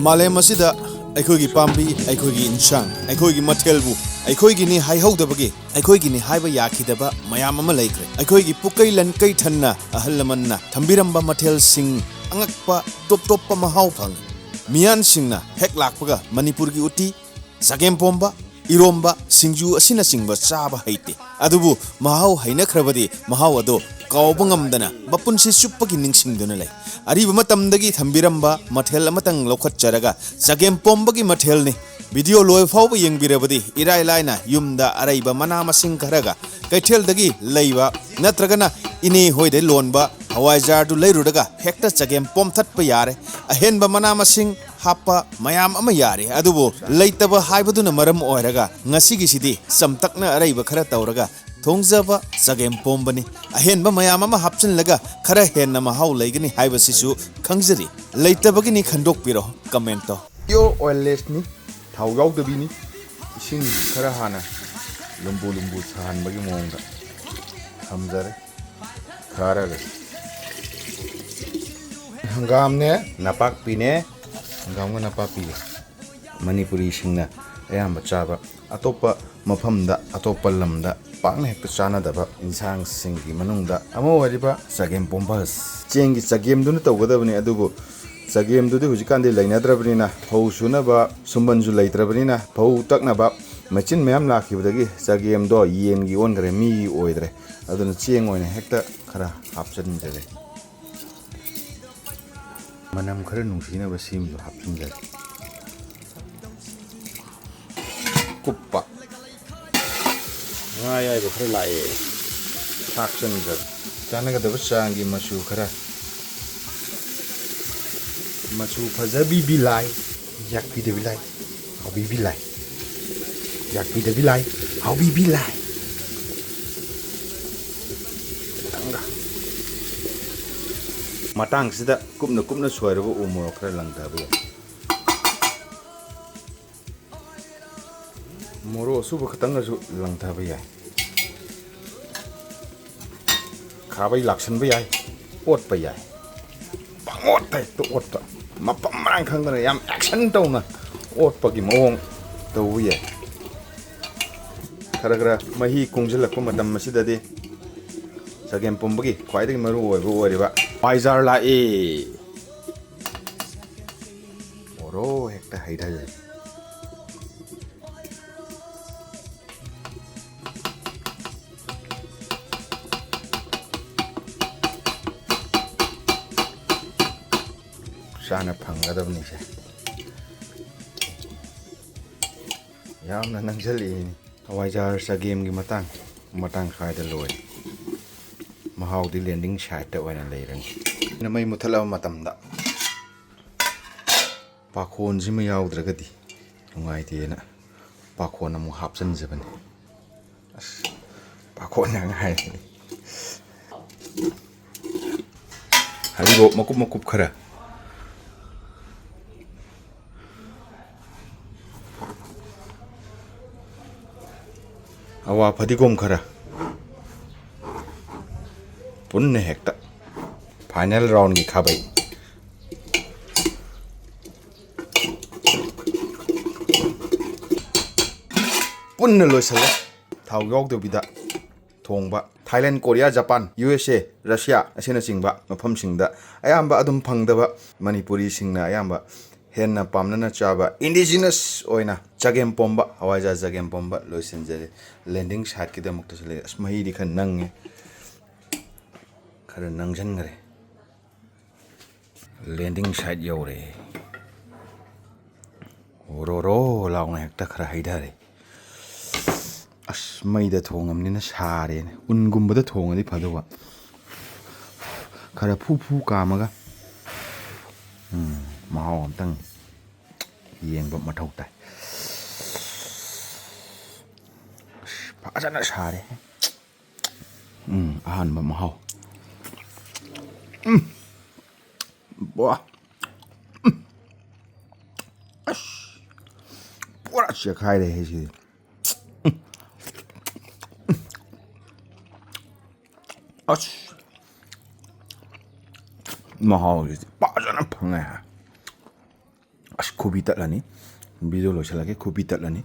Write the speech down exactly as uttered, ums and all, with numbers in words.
ꯃꯥꯂꯦꯝ ꯑꯁꯤꯗ ꯑꯩꯈꯣꯏꯒꯤ ꯄꯥꯝꯕꯤ, ꯑꯩꯈꯣꯏꯒꯤ ꯏꯟꯁꯥꯡ, ꯑꯩꯈꯣꯏꯒꯤ ꯃꯊꯦꯜꯕꯨ ꯑꯩꯈꯣꯏꯒꯤꯅꯤ ꯍꯥꯏꯍꯧꯗꯕꯒꯤ, ꯑꯩꯈꯣꯏꯒꯤꯅꯤ ꯍꯥꯏꯕ ꯌꯥꯈꯤꯗꯕ ꯃꯌꯥꯝ ꯑꯃ ꯂꯩꯈ꯭ꯔꯦ꯫ ꯑꯩꯈꯣꯏꯒꯤ ꯄꯨꯀꯩ ꯂꯟꯀꯩ ꯊꯟꯅ ꯑꯍꯜ ꯂꯃꯟꯅ ꯊꯝꯕꯤꯔꯝꯕ ꯃꯊꯦꯜꯁꯤꯡ, ꯑꯉꯛꯄ ꯇꯣꯞ ꯇꯣꯞꯄ ꯃꯍꯥꯎ ꯐꯪꯉꯤ꯫ ꯃꯤꯌꯥꯟꯁꯤꯡꯅ ꯍꯦꯛ ꯂꯥꯛꯄꯒ ꯃꯅꯤꯄꯨꯔꯒꯤ ꯎꯇꯤ, ꯆꯒꯦꯝꯄꯣꯝꯕ, ꯏꯔꯣꯝꯕ, ꯁꯤꯡꯖꯨ ꯑꯁꯤꯅꯆꯤꯡꯕ ꯆꯥꯕ ꯍꯩꯇꯦ꯫ ꯑꯗꯨꯕꯨ ꯃꯍꯥꯎ ꯍꯩꯅꯈ꯭ꯔꯕꯗꯤ ꯃꯍꯥꯎ ꯑꯗꯣ ꯀꯥꯎꯕ ꯉꯝꯗꯅ ꯃꯄꯨꯟꯁꯤ ꯆꯨꯞꯄꯒꯤ ꯅꯤꯡꯁꯤꯡꯗꯨꯅ ꯂꯩ꯫ ꯑꯔꯤꯕ ꯃꯇꯝꯗꯒꯤ ꯊꯝꯕꯤꯔꯝꯕ ꯃꯊꯦꯜ ꯑꯃꯇꯪ ꯂꯧꯈꯠꯆꯔꯒ ꯆꯒꯦꯝ ꯄꯣꯝꯕꯒꯤ ꯃꯊꯦꯜꯅꯤ꯫ ꯚꯤꯗꯤꯑꯣ ꯂꯣꯏ ꯐꯥꯎꯕ ꯌꯦꯡꯕꯤꯔꯕꯗꯤ ꯏꯔꯥꯏ ꯂꯥꯏꯅ ꯌꯨꯝꯗ ꯑꯔꯩꯕ ꯃꯅꯥ ꯃꯁꯤꯡ ꯈꯔꯒ ꯀꯩꯊꯦꯜꯗꯒꯤ ꯂꯩꯕ ꯅꯠꯇ꯭ꯔꯒꯅ ꯏꯅꯦ ꯍꯣꯏꯗ ꯂꯣꯟꯕ ꯍꯋꯥꯏꯖꯥꯔꯗꯨ ꯂꯩꯔꯨꯔꯒ ꯍꯦꯛꯇ ꯆꯒꯦꯝ ꯄꯣꯝꯊꯠꯄ ꯌꯥꯔꯦ꯫ ꯑꯍꯦꯟꯕ ꯃꯅꯥ ꯃꯁꯤꯡ ꯍꯥꯞꯄ ꯃꯌꯥꯝ ꯑꯃ ꯌꯥꯔꯤ, ꯑꯗꯨꯕꯨ ꯂꯩꯇꯕ ꯍꯥꯏꯕꯗꯨꯅ ꯃꯔꯝ ꯑꯣꯏꯔꯒ ꯉꯁꯤꯒꯤꯁꯤꯗꯤ ꯆꯝꯇꯛꯅ ꯑꯔꯩꯕ ꯈꯔ ꯇꯧꯔꯒ ꯊꯣꯡꯖꯕ ꯆꯒꯦꯝ ꯄꯣꯝꯕꯅꯤ꯫ ꯑꯍꯦꯟꯕ ꯃꯌꯥꯝ ꯑꯃ ꯍꯥꯞꯆꯤꯜꯂꯒ ꯈꯔ ꯍꯦꯟꯅ ꯃꯍꯥꯎ ꯂꯩꯒꯅꯤ ꯍꯥꯏꯕꯁꯤꯁꯨ ꯈꯪꯖꯔꯤ꯫ ꯂꯩꯇꯕꯒꯤꯅꯤ ꯈꯟꯗꯣꯛꯄꯤꯔꯣ, comment ꯇꯣ꯫ Pure oillessꯅꯤ, ꯊꯥꯎ ꯌꯥꯎꯗꯕꯤꯅꯤ꯫ ꯏꯁꯤꯡ ꯈꯔ ꯍꯥꯟꯅ ꯂꯨꯝꯕꯨ ꯂꯨꯝꯕꯨ ꯁꯥꯍꯟꯕꯒꯤ ꯃꯑꯣꯡꯗ ꯊꯝꯖꯔꯦ꯫ ꯈꯥꯔꯒ ꯍꯪꯒꯥꯝꯅꯦ, ꯅꯄꯥꯛꯄꯤꯅꯦ, ꯍꯪꯒꯥꯝꯒ ꯅꯄꯥꯛꯄꯤꯒ꯫ ꯃꯅꯤꯄꯨꯔꯤꯁꯤꯡꯅ ꯑꯌꯥꯝꯕ ꯆꯥꯕ, ꯑꯇꯣꯞꯄ ꯃꯐꯝꯗ, ꯑꯇꯣꯞꯄ ꯂꯝꯗ ꯄꯥꯛꯅ ꯍꯦꯛꯇ ꯆꯥꯅꯗꯕ ꯏꯟꯁꯥꯡꯁꯤꯡꯒꯤ ꯃꯅꯨꯡꯗ ꯑꯃ ꯑꯣꯏꯔꯤꯕ ꯆꯒꯦꯝ ꯄꯣꯝꯕ꯫ ꯆꯦꯡꯒꯤ ꯆꯒꯦꯝꯗꯨꯅ ꯇꯧꯒꯗꯕꯅꯤ, ꯑꯗꯨꯕꯨ ꯆꯒꯦꯝꯗꯨꯗꯤ ꯍꯧꯖꯤꯛꯀꯥꯟꯗꯤ ꯂꯩꯅꯗ꯭ꯔꯕꯅꯤꯅ, ꯐꯧ ꯁꯨꯅꯕ ꯁꯨꯝꯕꯟꯁꯨ ꯂꯩꯇ꯭ꯔꯕꯅꯤꯅ, ꯐꯧ ꯇꯛꯅꯕ ꯃꯦꯆꯤꯟ ꯃꯌꯥꯝ ꯂꯥꯛꯈꯤꯕꯗꯒꯤ ꯆꯒꯦꯝꯗꯣ ꯌꯦꯟꯒꯤ ꯑꯣꯟꯈ꯭ꯔꯦ, ꯃꯤꯒꯤ ꯑꯣꯏꯗ꯭ꯔꯦ꯫ ꯑꯗꯨꯅ ꯆꯦꯡ ꯑꯣꯏꯅ ꯍꯦꯛꯇ ꯈꯔ ꯍꯥꯞꯆꯤꯟꯖꯔꯦ꯫ ꯃꯅꯝ ꯈꯔ ꯅꯨꯡꯁꯤꯅꯕ ꯁꯤꯃꯁꯨ ꯍꯥꯞꯆꯤꯟꯖꯔꯦ꯫ ꯀꯨꯞꯄ꯫ ꯉꯥ ꯑꯌꯥꯏꯕ ꯈꯔ ꯂꯥꯛꯑꯦ꯫ ꯊꯥꯛꯆꯟꯖꯔꯦ꯫ ꯆꯥꯟꯅꯒꯗꯕ ꯆꯥꯡꯒꯤ ꯃꯆꯨ ꯈꯔ꯫ ꯃꯆꯨ ꯐꯖꯕꯤ ꯕꯤꯂꯥꯏ, ꯌꯥꯛꯄꯤꯗꯕꯤ ꯂꯥꯏ, ꯍꯥꯎꯕꯤ ꯕꯤꯂꯥꯏ, ꯌꯥꯛꯄꯤꯗꯕꯤ ꯂꯥꯏ, ꯍꯥꯎꯕꯤ ꯕꯤꯂꯥꯏ꯫ ꯈꯤꯇꯪꯒ꯫ ꯃꯇꯥꯡꯁꯤꯗ ꯀꯨꯞꯅ ꯀꯨꯞꯅ ꯁꯣꯏꯔꯕ ꯎ ꯃꯣꯔꯣꯛ ꯈꯔ ꯂꯪꯊꯕ ꯌꯥꯏ꯫ ꯃꯣꯔꯣꯛ ꯑꯁꯨꯕ ꯈꯤꯇꯪꯒꯁꯨ ꯂꯪꯊꯕ ꯌꯥꯏ꯫ ꯈꯥꯕꯩ ꯂꯥꯛꯁꯟꯕ ꯌꯥꯏ, ꯑꯣꯠꯄ ꯌꯥꯏ꯫ ꯄꯪꯑꯣꯠꯇ ꯍꯦꯛꯇ ꯑꯣꯠꯄ꯫ ꯃꯐꯝ ꯃꯔꯥꯡ ꯈꯪꯗꯅ ꯌꯥꯝ action ꯇꯧꯅ ꯑꯣꯠꯄꯒꯤ ꯃꯑꯣꯡ ꯇꯧꯕ ꯌꯥꯏ꯫ ꯈꯔ ꯈꯔ ꯃꯍꯤ ꯀꯨꯡꯁꯤꯜꯂꯛꯄ ꯃꯇꯝ ꯑꯁꯤꯗꯗꯤ ꯆꯒꯦꯝ ꯄꯣꯝꯕꯒꯤ ꯈ꯭ꯋꯥꯏꯗꯒꯤ ꯃꯔꯨ ꯑꯣꯏꯕ ꯑꯣꯏꯔꯤꯕ ꯍꯋꯥꯏꯖꯥꯔ ꯂꯥꯛꯏ꯫ ꯃꯣꯔꯣꯛ ꯍꯦꯛꯇ ꯍꯩꯊꯖꯔꯤ꯫ ꯆꯥꯅ ꯐꯪꯒꯗꯕꯅꯤꯁꯦ꯫ ꯌꯥꯝꯅ ꯅꯪꯁꯤꯜꯂꯛꯏꯅꯤ꯫ ꯍꯋꯥꯏꯖꯥꯔ ꯆꯒꯦꯝꯒꯤ ꯃꯇꯥꯡ, ꯃꯇꯥꯡ ꯁ꯭ꯋꯥꯏꯗ ꯂꯣꯏꯔꯦ꯫ ꯃꯍꯥꯎꯗꯤ landing site ꯑꯣꯏꯅ ꯂꯩꯔꯅꯤ꯫ ꯑꯩꯅ ꯃꯩ ꯃꯨꯊꯠꯂꯕ ꯃꯇꯝꯗ ꯄꯥꯈꯣꯟꯁꯤꯃ ꯌꯥꯎꯗ꯭ꯔꯒꯗꯤ ꯅꯨꯡꯉꯥꯏꯇꯦꯅ ꯄꯥꯈꯣꯟ ꯑꯃꯨꯛ ꯍꯥꯞꯆꯤꯟꯖꯕꯅꯤ꯫ ꯑꯁ, ꯄꯥꯈꯣꯟ ꯉꯥꯛ ꯍꯥꯏꯔꯦ꯫ ꯍꯔꯤꯕꯣꯞ ꯃꯀꯨꯞ ꯃꯀꯨꯞ ꯈꯔ꯫ ꯑꯋꯥ ꯐꯗꯤꯒꯣꯝ ꯈꯔ꯫ ꯄꯨꯟꯅ ꯍꯦꯛꯇ final roundꯒꯤ ꯈꯥꯕꯩ꯫ ꯄꯨꯟꯅ ꯂꯣꯏꯁꯤꯜꯂꯦ꯫ ꯊꯥꯎ ꯌꯥꯎꯗꯕꯤꯗ ꯊꯣꯡꯕ꯫ Thailand, Korea, Japan, U S A, Russia ꯑꯁꯤꯅꯆꯤꯡꯕ ꯃꯐꯝꯁꯤꯡꯗ ꯑꯌꯥꯝꯕ ꯑꯗꯨꯝ ꯐꯪꯗꯕ ꯃꯅꯤꯄꯨꯔꯤꯁꯤꯡꯅ ꯑꯌꯥꯝꯕ ꯍꯦꯟꯅ ꯄꯥꯝꯅꯅ ꯆꯥꯕ indigenous ꯑꯣꯏꯅ ꯆꯒꯦꯝ ꯄꯣꯝꯕ, ꯍꯋꯥꯏꯖꯥꯔ ꯆꯒꯦꯝ ꯄꯣꯝꯕ ꯂꯣꯏꯁꯤꯟꯖꯔꯦ꯫ Landing siteꯀꯤꯗꯃꯛꯇꯁꯨ ꯂꯩ꯫ ꯑꯁ, ꯃꯍꯤꯗꯤ ꯈꯔ ꯅꯪꯉꯦ, ꯈꯔ ꯅꯪꯁꯤꯟꯈ꯭ꯔꯦ꯫ Landing site ꯌꯧꯔꯦ꯫ ꯔꯣ ꯔꯣ ꯂꯥꯎꯅ ꯍꯦꯛꯇ ꯈꯔ ꯍꯩꯊꯔꯦ꯫ ꯑꯁ, ꯃꯩꯗ ꯊꯣꯡꯉꯕꯅꯤꯅ ꯁꯥꯔꯦꯅꯦ꯫ ꯎꯟꯒꯨꯝꯕꯗ ꯊꯣꯡꯉꯗꯤ ꯐꯗꯧꯕ꯫ ꯈꯔ ꯐꯨ ꯐꯨ ꯀꯥꯝꯃꯒ꯫ ꯎꯝ, ꯃꯍꯥꯎ ꯑꯝꯇꯪ ꯌꯦꯡꯕ ꯃꯊꯧ ꯇꯥꯏ꯫ ꯑꯁ, ꯐꯖꯅ ꯁꯥꯔꯦ꯫ ꯎꯝ, ꯑꯍꯥꯟꯕ ꯃꯍꯥꯎ꯫ ꯎꯝ꯫ ꯕ꯭ꯋꯥ꯫ ꯎꯝ꯫ ꯑꯁ꯫ ꯄꯨꯔꯥ ꯆꯦꯛꯈꯥꯏꯔꯦꯍꯦ ꯁꯤꯗꯤ꯫ ꯎꯝ꯫ ꯑꯁ꯫ ꯃꯍꯥꯎꯁꯤꯗꯤ ꯐꯖꯅ ꯐꯪꯉꯦ꯫ ꯈꯨꯕꯤ ꯇꯠꯂꯅꯤ꯫ ꯚꯤꯗꯤꯑꯣ ꯂꯣꯏꯁꯤꯜꯂꯒꯦ꯫ ꯈꯨꯕꯤ ꯇꯠꯂꯅꯤ꯫